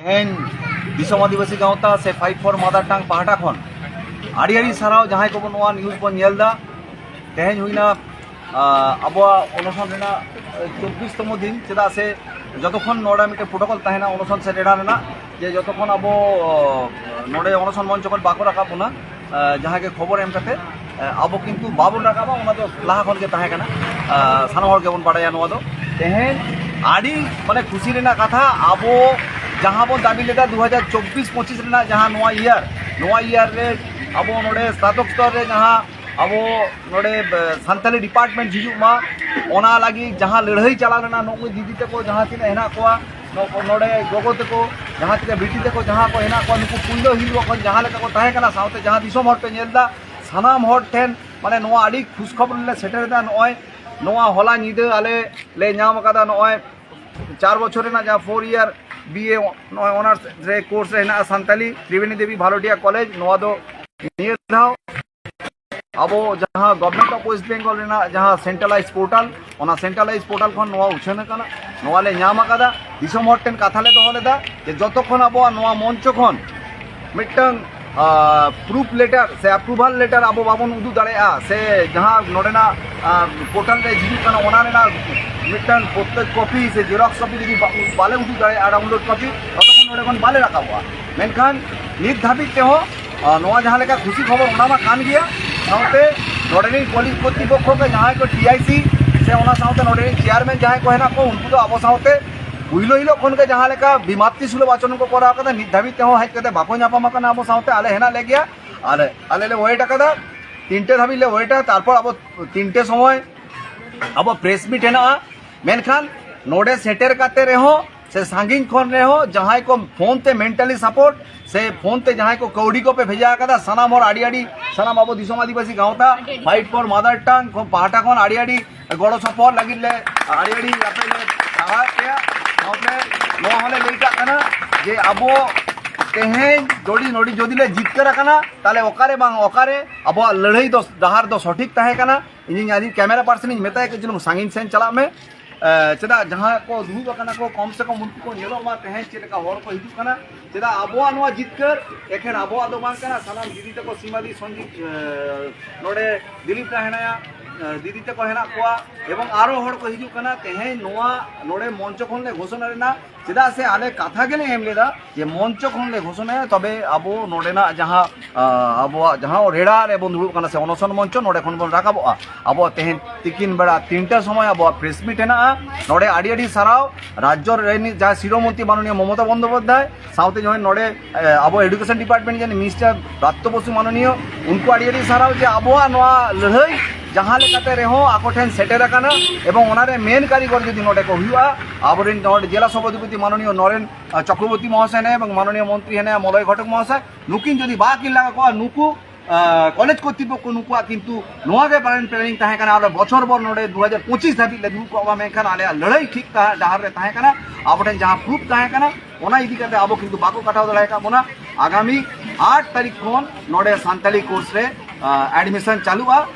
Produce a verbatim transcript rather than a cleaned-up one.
ᱛᱮᱦᱮᱧ ᱫᱤᱥᱚᱢ ᱟᱹᱫᱤᱵᱟᱹᱥᱤ ᱜᱟᱶᱛᱟ ᱥᱮ Fight for Mother Tongue ᱯᱟᱦᱴᱟ ᱠᱷᱚᱱ ᱟᱹᱰᱤ ᱟᱹᱰᱤ ᱥᱟᱨᱦᱟᱣ ᱡᱟᱦᱟᱸᱭ ᱠᱚᱵᱚᱱ ᱱᱚᱣᱟ ᱱᱤᱭᱩᱡᱽ ᱵᱚᱱ ᱧᱮᱞ ᱮᱫᱟ᱾ ᱛᱮᱦᱮᱧ ᱦᱩᱭᱱᱟ, ᱟᱸ, ᱟᱵᱚᱣᱟᱜ ᱚᱱᱚᱥᱚᱱ ᱨᱮᱱᱟᱜ ᱪᱚᱵᱵᱤᱥ ᱛᱚᱢᱚ ᱫᱤᱱ, ᱪᱮᱫᱟᱜ ᱥᱮ ᱡᱚᱛᱚᱠᱷᱚᱱ ᱱᱚᱰᱮ ᱢᱤᱫᱴᱮᱱ ᱯᱨᱳᱴᱳᱠᱚᱞ ᱛᱟᱦᱮᱱᱟ ᱚᱱᱚᱥᱚᱱ ᱥᱮ ᱰᱮᱨᱟ ᱨᱮᱱᱟᱜ, ᱡᱮ ᱡᱚᱛᱚᱠᱷᱚᱱ ᱟᱵᱚ, ᱟᱸ, ᱱᱚᱰᱮ ᱚᱱᱚᱥᱚᱱ ᱢᱚᱧᱪᱚ ᱠᱷᱚᱱ ᱵᱟᱠᱚ ᱨᱟᱠᱟᱵ ᱵᱚᱱᱟ, ᱟᱸ, ᱡᱟᱦᱟᱸ ᱜᱮ ᱠᱷᱚᱵᱚᱨ ᱮᱢ ᱠᱟᱛᱮ, ᱟᱸ, ᱟᱵᱚ ᱠᱤᱱᱛᱩ ᱵᱟᱵᱚᱱ ᱨᱟᱠᱟᱵᱟ, ᱚᱱᱟ ᱫᱚ ᱞᱟᱦᱟ ᱠᱷᱚᱱ ᱜᱮ ᱛᱟᱦᱮᱸ ᱠᱟᱱᱟ᱾ ᱟᱸ, ᱥᱟᱱᱟᱢ ᱦᱚᱲ ᱜᱮᱵᱚᱱ ᱵᱟᱲᱟᱭᱟ ᱱᱚᱣᱟ ᱫᱚ᱾ ᱛᱮᱦᱮᱧ ᱟᱹᱰᱤ ᱢᱟᱱᱮ ᱠᱷᱩᱥᱤ ᱨᱮᱱᱟᱜ ᱠᱟᱛᱷᱟ, ᱟᱵᱚ ᱡᱟᱦᱟᱸ ᱵᱚᱱ ᱫᱟᱹᱵᱤ ᱞᱮᱫᱟ ᱫᱩ ᱦᱟᱡᱟᱨ ᱪᱚᱵᱵᱤᱥ ᱯᱚᱸᱪᱤᱥ ᱨᱮᱱᱟᱜ ᱡᱟᱦᱟᱸ ᱱᱚᱣᱟ ᱤᱭᱟᱨ, ᱱᱚᱣᱟ ᱤᱭᱟᱨ ᱨᱮ ᱟᱵᱚ ᱱᱚᱰᱮ ᱥᱱᱟᱛᱚᱠ ᱥᱛᱚᱨ ᱨᱮ ᱡᱟᱦᱟᱸ ᱟᱵᱚ ᱱᱚᱰᱮ, ᱮ, ᱥᱟᱱᱛᱟᱞᱤ ᱰᱤᱯᱟᱨᱴᱢᱮᱱᱴ ᱦᱤᱡᱩᱜ ᱢᱟ, ᱚᱱᱟ ᱞᱟᱹᱜᱤᱫ ᱡᱟᱦᱟᱸ ᱞᱟᱹᱲᱦᱟᱹᱭ ᱪᱟᱞᱟᱣ ᱞᱮᱱᱟ, ᱱᱩᱠᱩ ᱫᱤᱫᱤ ᱛᱟᱠᱚ ᱡᱟᱦᱟᱸ ᱛᱤᱱᱟᱹᱜ ᱦᱮᱱᱟᱜ ᱠᱚᱣᱟ, ᱱᱚ-, ᱱᱚᱰᱮ ᱜᱚᱜᱚ ᱛᱟᱠᱚ, ᱡᱟᱦᱟᱸ ᱛᱤᱱᱟᱹᱜ ᱵᱤᱴᱤ ᱛᱟᱠᱚ, ᱡᱟᱦᱟᱸ ᱠᱚ ᱦᱮᱱᱟᱜ ᱠᱚᱣᱟ, ᱱᱩᱠᱩ ᱯᱩᱭᱞᱳ ᱦᱤᱞᱳᱜ ᱠᱷᱚᱱ ᱡᱟᱦᱟᱸ ᱞᱮᱠᱟ ᱠᱚ ᱛᱟᱦᱮᱸ ᱠᱟᱱᱟ, ᱥᱟᱶᱛᱮ ᱡᱟᱦᱟᱸ ᱫᱤᱥᱚᱢ ᱦᱚᱲ ᱯᱮ ᱧᱮᱞ ᱮᱫᱟ, ᱥᱟᱱᱟᱢ ᱦᱚᱲ ᱴᱷᱮᱱ ᱢᱟᱱᱮ ᱱᱚᱣᱟ ᱟᱹᱰᱤ ᱠᱷᱩᱥ ᱠᱷᱚᱵᱚᱨ ᱞᱮ ᱥᱮᱴᱮᱨ ᱮᱫᱟ᱾ ᱱᱚᱜᱼᱚᱭ ᱱᱚᱣᱟ ᱦᱚᱞᱟ ᱧᱤᱫᱟᱹ ᱟᱞᱮ ᱞᱮ ᱧᱟᱢ ᱟᱠᱟᱫᱟ, ᱱᱚᱜᱼᱚᱭ ᱪᱟᱨ ᱵᱚᱪᱷᱚᱨ ᱨᱮᱱᱟᱜ ᱡᱟᱦᱟᱸ ᱯᱷᱳᱨ ᱤᱭᱟᱨ ᱵᱤ ᱮ, ᱱᱚᱜᱼᱚᱭ ᱚᱱᱟᱨᱥ ᱨᱮ ᱠᱳᱨᱥ ᱨᱮ ᱦᱮᱱᱟᱜᱼᱟ ᱥᱟᱱᱛᱟᱞᱤ, ᱛᱨᱤᱵᱮᱱᱤ ᱫᱮᱵᱤ ᱵᱷᱟᱨᱚᱛᱤᱭᱟ ᱠᱚᱞᱮᱡᱽ, ᱱᱚᱣᱟ ᱫᱚ ᱱᱤᱭᱟᱹ ᱫᱷᱟᱣ ᱟᱵᱚ ᱡᱟᱦᱟᱸ Government of West Bengal ᱨᱮᱱᱟᱜ ᱡᱟᱦᱟᱸ ᱥᱮᱱᱴᱨᱟᱞᱟᱭᱤᱡᱽ ᱯᱳᱨᱴᱟᱞ, ᱚᱱᱟ ᱥᱮᱱᱴᱨᱟᱞᱟᱭᱤᱡᱽ ᱯᱳᱨᱴᱟᱞ ᱠᱷᱚᱱ ᱱᱚᱣᱟ ᱩᱪᱷᱟᱹᱱ ᱟᱠᱟᱱᱟ, ᱱᱚᱣᱟ ᱞᱮ ᱧᱟᱢ ᱟᱠᱟᱫᱟ᱾ ᱫᱤᱥᱚᱢ ᱦᱚᱲ ᱴᱷᱮᱱ ᱠᱟᱛᱷᱟ ᱞᱮ ᱫᱚᱦᱚ ᱞᱮᱫᱟ ᱡᱮ ᱡᱚᱛᱚ ᱠᱷᱚᱱ ᱟᱵᱚᱣᱟᱜ ᱱᱚᱣᱟ ᱢᱚᱧᱪᱚ ᱠᱷᱚᱱ ᱢᱤᱫᱴᱟᱝ, ᱟ, ᱯᱨᱩᱯ ᱞᱮᱴᱟᱨ ᱥᱮ ᱟᱯᱨᱩᱵᱷᱟᱞ ᱞᱮᱴᱟᱨ ᱟᱵᱚ ᱵᱟᱵᱚᱱ ᱩᱫᱩᱜ ᱫᱟᱲᱮᱭᱟᱜᱼᱟ, ᱥᱮ ᱡᱟᱦᱟᱸ ᱱᱚᱰᱮᱱᱟᱜ, ᱟ, ᱯᱳᱨᱴᱟᱞ ᱨᱮ ᱦᱤᱡᱩᱜ ᱠᱟᱱᱟ, ᱚᱱᱟ ᱨᱮᱱᱟᱜ ᱢᱤᱫᱴᱟᱝ ᱯᱨᱚᱛᱛᱮᱠ ᱠᱚᱯᱤ ᱥᱮ ᱡᱮᱨᱚᱠᱥ ᱠᱚᱯᱤ ᱡᱩᱫᱤ ᱵᱟ-, ᱵᱟᱞᱮ ᱩᱫᱩᱜ ᱫᱟᱲᱮᱭᱟᱜᱼᱟ, ᱰᱟᱣᱩᱱᱞᱳᱰ ᱠᱚᱯᱤ, ᱛᱚᱛᱚᱠᱷᱚᱱ ᱱᱚᱰᱮ ᱠᱷᱚᱱ ᱵᱟᱞᱮ ᱨᱟᱠᱟᱵᱚᱜᱼᱟ᱾ ᱢᱮᱱᱠᱷᱟᱱ ᱱᱤᱛ ᱫᱷᱟᱹᱵᱤᱡ ᱛᱮᱦᱚᱸ, ᱟ, ᱱᱚᱣᱟ ᱡᱟᱦᱟᱸ ᱞᱮᱠᱟ ᱠᱷᱩᱥᱤ ᱠᱷᱚᱵᱚᱨ, ᱚᱱᱟ ᱢᱟ ᱠᱟᱱ ᱜᱮᱭᱟ, ᱥᱟᱶᱛᱮ ᱱᱚᱰᱮᱱᱤᱡ ᱯᱚᱞᱤᱥ ᱠᱚᱨᱛᱤᱯᱚᱠᱠᱷᱚ ᱠᱚ ᱡᱟᱦᱟᱸᱭ ᱠᱚ ᱴᱤ ᱟᱭ ᱥᱤ ᱥᱮ ᱚᱱᱟ ᱥᱟᱶᱛᱮ ᱱᱚᱰᱮᱱᱤᱡ ᱪᱮᱭᱟᱨᱢᱮᱱ ᱡᱟᱦᱟᱸᱭ ᱠᱚ ᱦᱮᱱᱟᱜ ᱠᱚ, ᱩᱱᱠᱩ ᱫᱚ ᱟᱵᱚ ᱥᱟᱶᱛᱮ ᱯᱩᱭᱞᱳ ᱦᱤᱞᱳᱜ ᱠᱷᱚᱱ ᱜᱮ ᱡᱟᱦᱟᱸ ᱞᱮᱠᱟ ᱵᱤᱢᱟᱛᱨᱤ ᱥᱩᱞᱚᱵᱷ ᱟᱪᱚᱨᱚᱱ ᱠᱚ ᱠᱚᱨᱟᱣ ᱠᱟᱫᱟ, ᱱᱤᱛ ᱫᱷᱟᱹᱵᱤᱡ ᱛᱮᱦᱚᱸ ᱦᱮᱡ ᱠᱟᱛᱮ ᱵᱟᱠᱚ ᱧᱟᱯᱟᱢ ᱟᱠᱟᱱᱟ ᱟᱵᱚ ᱥᱟᱶᱛᱮ᱾ ᱟᱞᱮ ᱦᱮᱱᱟᱜ ᱞᱮ ᱜᱮᱭᱟ, ᱟᱞᱮ, ᱟᱞᱮ ᱞᱮ ᱣᱮᱴ ᱟᱠᱟᱫᱟ, ᱛᱤᱱᱴᱮ ᱫᱷᱟᱹᱵᱤᱡ ᱞᱮ ᱣᱮᱴᱟ, ᱛᱟᱨᱯᱚᱨ ᱟᱵᱚ ᱛᱤᱱᱴᱮ ᱥᱚᱢᱚᱭ ᱟᱵᱚ ᱯᱨᱮᱥ ᱢᱤᱴ ᱦᱮᱱᱟᱜᱼᱟ᱾ ᱢᱮᱱᱠᱷᱟᱱ ᱱᱚᱰᱮ ᱥᱮᱴᱮᱨ ᱠᱟᱛᱮ ᱨᱮᱦᱚᱸ ᱥᱮ ᱥᱟᱺᱜᱤᱧ ᱠᱷᱚᱱ ᱨᱮᱦᱚᱸ ᱡᱟᱦᱟᱸᱭ ᱠᱚ ᱯᱷᱳᱱ ᱛᱮ ᱢᱮᱱᱴᱟᱞᱤ ᱥᱟᱯᱳᱨᱴ ᱥᱮ ᱯᱷᱳᱱ ᱛᱮ ᱡᱟᱦᱟᱸᱭ ᱠᱚ ᱠᱟᱹᱣᱰᱤ ᱠᱚᱯᱮ ᱵᱷᱮᱡᱟ ᱟᱠᱟᱫᱟ, ᱥᱟᱱᱟᱢ ᱦᱚᱲ ᱟᱹᱰᱤ ᱟᱹᱰᱤ, ᱥᱟᱱᱟᱢ ᱟᱵᱚ ᱫᱤᱥᱚᱢ ᱟᱹᱫᱤᱵᱟᱹᱥᱤ ᱜᱟᱶᱛᱟ Fight for Mother Tongue ᱠᱷᱚᱱ ᱯᱟᱦᱴᱟ ᱠᱷᱚᱱ ᱟᱹᱰᱤ ᱟᱹᱰᱤ ᱜᱚᱲᱚ ᱥᱚᱯᱚᱦᱚᱫ ᱞᱟᱹᱜᱤᱫ ᱞᱮ ᱟᱹᱰᱤ ᱟᱹᱰᱤ ᱟᱯᱮ ᱞᱮ ᱥᱟᱨᱦᱟᱣᱮᱫ ᱯᱮᱭᱟ᱾ ᱥᱟᱶᱛᱮ ᱱᱚᱣᱟ ᱦᱚᱸᱞᱮ ᱞᱟᱹᱭ ᱠᱟᱜ ᱠᱟᱱᱟ ᱡᱮ ᱟᱵᱚ ᱛᱮᱦᱮᱧ ᱡᱩᱫᱤ ᱱᱚᱰᱮ ᱡᱩᱫᱤ ᱞᱮ ᱡᱤᱛᱠᱟᱹᱨ ᱟᱠᱟᱱᱟ, ᱛᱟᱦᱞᱮ ᱚᱠᱟᱨᱮ ᱵᱟᱝ ᱚᱠᱟᱨᱮ ᱟᱵᱚᱣᱟᱜ ᱞᱟᱹᱲᱦᱟᱹᱭ ᱫᱚ, ᱰᱟᱦᱟᱨ ᱫᱚ ᱥᱚᱴᱷᱤᱠ ᱛᱟᱦᱮᱸ ᱠᱟᱱᱟ᱾ ᱤᱧᱤᱧ ᱟᱹᱞᱤᱧ ᱠᱮᱢᱮᱨᱟ ᱯᱟᱨᱥᱚᱱ ᱤᱧ ᱢᱮᱛᱟᱭᱟ, "ᱠᱟᱹᱡ ᱪᱩᱞᱩᱝ ᱥᱟᱺᱜᱤᱧ ᱥᱮᱱ ᱪᱟᱞᱟᱜ ᱢᱮ, ᱪᱮᱫᱟᱜ ᱡᱟᱦᱟᱸ ᱠᱚ ᱫᱩᱲᱩᱵ ᱟᱠᱟᱱᱟ ᱠᱚ, ᱠᱚᱢ ᱥᱮ ᱠᱚᱢ ᱩᱱᱠᱩ ᱠᱚ ᱧᱮᱞᱚᱜ ᱢᱟ ᱛᱮᱦᱮᱧ ᱪᱮᱫ ᱞᱮᱠᱟ ᱦᱚᱲ ᱠᱚ ᱦᱤᱡᱩᱜ ᱠᱟᱱᱟ᱾ ᱪᱮᱫᱟᱜ ᱟᱵᱚᱣᱟᱜ ᱱᱚᱣᱟ ᱡᱤᱛᱠᱟᱹᱨ ᱮᱠᱷᱮᱱ ᱟᱵᱚᱣᱟᱜ ᱫᱚ ᱵᱟᱝ ᱠᱟᱱᱟ, ᱥᱟᱱᱟᱢ ᱫᱤᱫᱤ ᱛᱟᱠᱚ ᱥᱤᱢᱟᱞᱤ ᱥᱚᱧᱡᱤᱛ ᱱᱚᱰᱮ ᱫᱤᱞᱤᱯ ᱫᱟ ᱦᱮᱱᱟᱭᱟ, ᱫᱤᱫᱤ ᱛᱟᱠᱚ ᱦᱮᱱᱟᱜ ᱠᱚᱣᱟ, ᱮᱵᱚᱝ ᱟᱨᱚ ᱦᱚᱲ ᱠᱚ ᱦᱤᱡᱩᱜ ᱠᱟᱱᱟ᱾ ᱛᱮᱦᱮᱧ ᱱᱚᱣᱟ ᱱᱚᱰᱮ ᱢᱚᱧᱪᱚ ᱠᱷᱚᱱ ᱞᱮ ᱜᱷᱳᱥᱚᱱᱟ ᱞᱮᱱᱟ, ᱪᱮᱫᱟᱜ ᱥᱮ ᱟᱞᱮ ᱠᱟᱛᱷᱟ ᱜᱮᱞᱮ ᱮᱢ ᱞᱮᱫᱟ ᱡᱮ ᱢᱚᱧᱪᱚ ᱠᱷᱚᱱ ᱞᱮ ᱜᱷᱳᱥᱚᱱᱟᱭᱟ, ᱛᱚᱵᱮ ᱟᱵᱚ ᱱᱚᱰᱮᱱᱟᱜ ᱡᱟᱦᱟᱸ ᱟᱵᱚᱣᱟᱜ ᱡᱟᱦᱟᱸ ᱨᱮᱲᱟ ᱨᱮᱵᱚᱱ ᱫᱩᱲᱩᱵ ᱠᱟᱱᱟ ᱥᱮ ᱚᱱᱚᱥᱚᱱ ᱢᱚᱧᱪᱚ, ᱱᱚᱰᱮ ᱠᱷᱚᱱ ᱵᱚᱱ ᱨᱟᱠᱟᱵᱚᱜᱼᱟ᱾ ᱟᱵᱚᱣᱟᱜ ᱛᱮᱦᱮᱧ ᱛᱤᱠᱤᱱ ᱵᱮᱲᱟ ᱛᱤᱱᱴᱟ ᱥᱚᱢᱚᱭ ᱟᱵᱚᱣᱟᱜ ᱯᱨᱮᱥ ᱢᱤᱴ ᱦᱮᱱᱟᱜᱼᱟ᱾ ᱱᱚᱰᱮ ᱟᱹᱰᱤ ᱟᱹᱰᱤ ᱥᱟᱨᱦᱟᱣ ᱨᱟᱡᱽᱡᱚ ᱨᱮᱱ ᱡᱟᱦᱟᱸ ᱥᱤᱨᱟᱹ ᱢᱚᱱᱛᱨᱤ ᱢᱟᱱᱚᱱᱤᱭᱚ ᱢᱚᱢᱚᱛᱟ ᱵᱚᱱᱫᱳᱯᱟᱫᱽᱫᱷᱟᱭ, ᱥᱟᱶᱛᱮ ᱡᱟᱦᱟᱸᱭ ᱱᱚᱰᱮ ᱟᱵᱚ ᱮᱰᱩᱠᱮᱥᱚᱱ ᱰᱤᱯᱟᱨᱴᱢᱮᱱᱴ ᱡᱟᱦᱟᱸᱭ ᱢᱤᱥᱴᱟᱨ ᱵᱨᱟᱛᱛᱚ ᱵᱚᱥᱩ ᱢᱟᱱᱚᱱᱤᱭᱚ, ᱩᱱᱠᱩ ᱟᱹᱰᱤ ᱟᱹᱰᱤ ᱥᱟᱨᱦᱟᱣ ᱡᱮ ᱟᱵᱚᱣᱟᱜ ᱱᱚᱣᱟ ᱞᱟᱹᱲᱦᱟᱹᱭ ᱡᱟᱦᱟᱸ ᱞᱮᱠᱟᱛᱮ ᱨᱮᱦᱚᱸ ᱟᱠᱚ ᱴᱷᱮᱱ ᱥᱮᱴᱮᱨ ᱟᱠᱟᱱᱟ, ᱮᱵᱚᱝ ᱚᱱᱟᱨᱮ ᱢᱮᱱ ᱠᱟᱹᱨᱤᱜᱚᱨ ᱡᱩᱫᱤ ᱱᱚᱰᱮ ᱠᱚ ᱦᱩᱭᱩᱜᱼᱟ, ᱟᱵᱚᱨᱮᱱ ᱱᱚᱰᱮ ᱡᱮᱞᱟ ᱥᱚᱵᱷᱟᱯᱚᱛᱤ ᱢᱟᱱᱚᱱᱤᱭᱚ ᱱᱚᱨᱮᱱ ᱪᱚᱠᱨᱚᱵᱚᱨᱛᱤ ᱢᱚᱦᱟᱥᱚᱭ ᱦᱮᱱᱟᱭᱟ ᱮᱵᱚᱝ ᱢᱟᱱᱚᱱᱤᱭᱚ ᱢᱚᱱᱛᱨᱤ ᱦᱮᱱᱟᱭᱟ ᱢᱚᱞᱚᱭ ᱜᱷᱚᱴᱚᱠ ᱢᱚᱦᱟᱥᱚᱭ, ᱱᱩᱠᱤᱱ ᱡᱩᱫᱤ ᱵᱟᱠᱤᱱ ᱞᱟᱜᱟ ᱠᱚᱣᱟ, ᱱᱩᱠᱩ ᱠᱚᱞᱮᱡᱽ ᱠᱚᱨᱛᱤᱯᱚᱠᱠᱷᱚ ᱱᱩᱠᱩᱣᱟᱜ ᱠᱤᱱᱛᱩ ᱱᱚᱣᱟ ᱜᱮ ᱯᱞᱟᱱ ᱯᱞᱟᱱᱤᱝ ᱛᱟᱦᱮᱸ ᱠᱟᱱᱟ, ᱟᱨ ᱵᱚᱪᱷᱚᱨ ᱵᱚᱨ ᱱᱚᱰᱮ ᱫᱩ ᱦᱟᱡᱟᱨ ᱯᱚᱸᱪᱤᱥ ᱫᱷᱟᱹᱵᱤᱡ ᱞᱮ ᱫᱩᱲᱩᱵ ᱠᱚᱜ ᱢᱟ, ᱢᱮᱱᱠᱷᱟᱱ ᱟᱞᱮᱭᱟᱜ ᱞᱟᱹᱲᱦᱟᱹᱭ ᱴᱷᱤᱠ ᱰᱟᱦᱟᱨ ᱨᱮ ᱛᱟᱦᱮᱸ ᱠᱟᱱᱟ᱾ ᱟᱵᱚ ᱴᱷᱮᱱ ᱡᱟᱦᱟᱸ ᱯᱨᱩᱯ ᱛᱟᱦᱮᱸ ᱠᱟᱱᱟ, ᱚᱱᱟ ᱤᱫᱤ ᱠᱟᱛᱮ ᱟᱵᱚ ᱠᱤᱱᱛᱩ ᱵᱟᱠᱚ ᱠᱟᱴᱟᱣ ᱫᱟᱲᱮ ᱟᱠᱟᱫ ᱵᱚᱱᱟ᱾ ᱟᱜᱟᱢᱤ ᱟᱴ ᱛᱟᱹᱨᱤᱠᱷ ᱠᱷᱚᱱ ᱱᱚᱰᱮ ᱥᱟᱱᱛᱟᱲᱤ ᱠᱳᱨᱥ ᱨᱮ ᱮᱰᱢᱤᱥᱚᱱ ᱪᱟᱹᱞᱩᱜᱼᱟ᱾